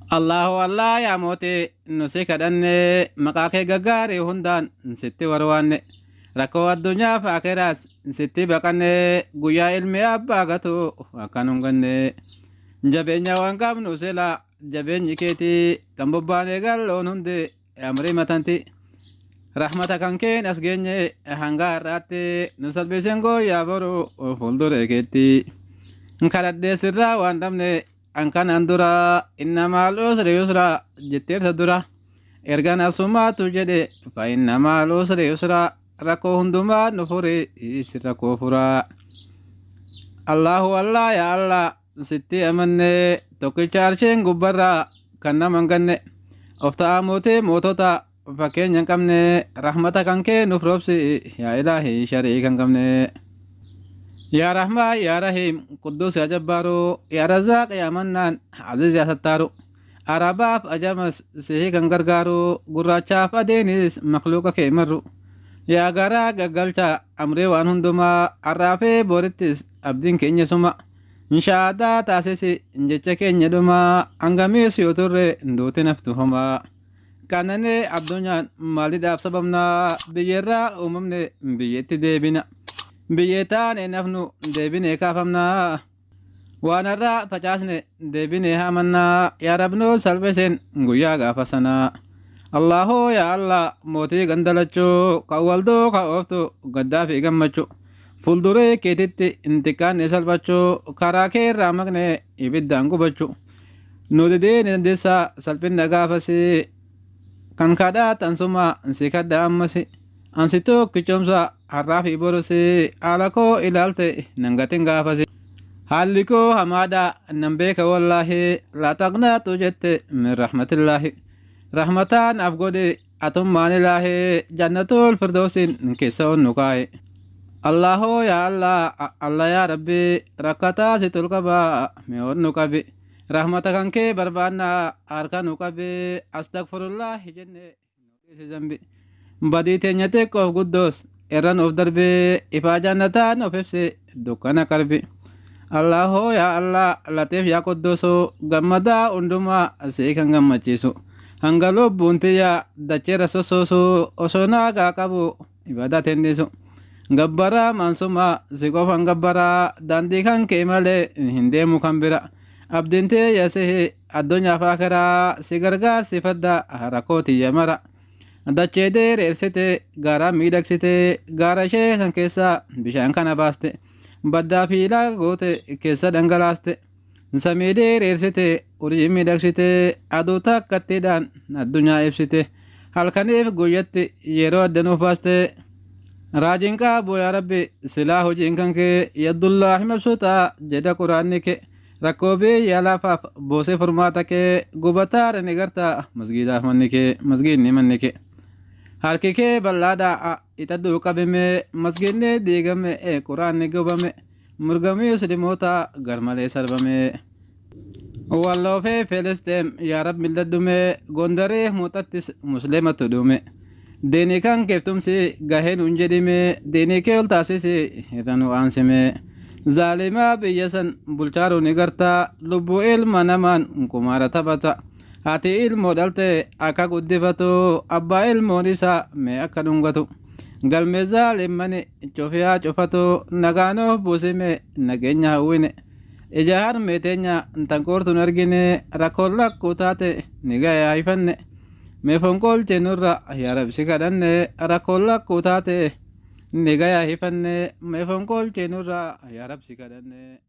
Allahu Allah yaa mootii nu si kadhanne, maqaa kee gaggaarii hundaan sitti warwaanne, rakkoo addunyaa fi akiraas sitti baqanne, guyyaa ilmi abbaa gatu akka nun ganne. Jabeenya waan qabnu sila jabeenyi keetii, kan bobbaanee galloon hundi amrii matanti. Rahmata kan keen as geenye hanga har'aatti, nu salphisen gooyyaa boru fuulduree keetti. Kadhadhee sirraa waan dhabne an kanaan dura, inna maal usri yusra jetteerta dura. Ergan asumaatu jedhe fa inna maal usri yusra, rakkoo hundumaa nu furi si rakkoo furaa. Allahu Allah yaa Allah, sitti amanne, tokkicha arsheen gubbarraa kan nama hin ganne, of ta'aa mootii mootota fakkeenya hin qabne, rahmata kan kee nuuf roobsi yaa ilaahi sharii kan qabne. Yaa Rahmaan yaa Rahiim, Quddus yaa Jabbaaru, yaa Razzaaq yaa Mannaan, Aziz yaa Sattaaru, Arabaaf ajamas sihii kan gargaaru, gurraachaaf adiinis makluuqa kee marru, yaa garaa gaggalcha amrii waan hundumaa, har'aa fi borittis abdiin keenya suma. Shahaadaa taasisi jecha keenya dhumaa, hangamiis yoo turre duuti naftu homaa. Qananee addunyaan maalidhaaf sababnaa? Biyyarraa uumamne biyyatti deebina. Biyyee taane nafnu deebinee kaafamnaa. Waan har'aa facaasne deebinee haamannaa. Yaa Rabnuu salphiseen guyyaa gaafa sanaa. Allahoo yaa Allah, mootii gandalachuu, kan walduu kan ooftu gaddaa fi gammachuu. Fuulduree keetitti hin xiqqaanne salphachuu, karaa kee irraa maqne ibiddaan gubachuu. Nu didee ni dandeessaa salphinna gaafasii, kan kadhaa tansuma si kadha ammasi. Ansi tokkichoomsa har'aa fi borusi, haala koo ilaalte nan gatin gaafasi. Haalli koo hamaadha nan beeka wallaahi, laa taqnaatu jette min rahmatillaahi. Rahmataan af godhi atummaan ilaahi, jannatul firdawsiin keessa ol nu kaa'i. Allahoo yaa Allah, Allah yaa Rabbi, rakkataa si tolqaba mee ol nu qabi. Rahmata kan kee barbaanna harka nu qabi, astagfirullahi jenne nu dhiisi zambi. Badii teenya xiqqoof guddoos irra nuuf darbi, ifaa jannataa nuuf ibsi dukkana qalbi. Allahoo yaa Allah, Latiif yaa Qudduusu, gammadaa hundumaa sii kan gammachiisu. Hanga lubbuun tiyya dacheerra sossoosu, osoo naagaa qabu ibaadaa tennisu. Gabbaraa maansuma si qofan gabbaraa, daandii kan kee malee hin deemu kan bira. Abdiin tiyya sihi addunyaaf akiraa, si gargaarsifadha rakkoo tiyya mara. Dachee dheereessite gaara miidhagsite, gaara ishee kan keessaa bishaan kana baaste. Baddaa fi laga goote keessa dhangalaaste. Samii dheereessite urjii miidhagsite, aduu takkattiidhaan addunyaa ibsite. Halkaniif guyyatti yeroo adda nuuf baaste. Raajiin qaabu yaa Rabbi silaa hojiin kan kee, yaddullaahi mabsuuxaa jedha quraanni kee. Rakkoo biyya lafaaf boosee furmaata kee, gubataadha ni garta masgiidaaf manni kee, masgiidni manni kee. Harki kee bal'aadha ixadhuu qabime, masgiidni diigame quraanni gubame, murgamii musliimoota garmalee sarbame. Walloo fi Filisxeem yaa Rabbi milladhume, Gondarii muuxattis musliimatu dhume. Diinii kan keeftumsi gahee nuun jedhime, diinii kee ol taasisi irra nu aansime. Zaalimaa biyya san bulchaaruu ni garta, lubbuu ilma namaan kumaara taphata. Haati ilmoo dhalte akka guddifatu, abbaa ilmoon isaa mee akka dhungatu. Galmee zaalimmani cufiyaa cufatu, nagaanuuf buusime nageenya hawwine. Ija harmee teenya tan qoortuun argine, rakkoon lakkuu taate ni gayaa hifanne. Mee fonqolche nurra yaa Rabbi si kadhanne, rakkoon lakkuu taate ni gayaa hifanne. Mee fonqolche nurra yaa Rabbi si kadhanne.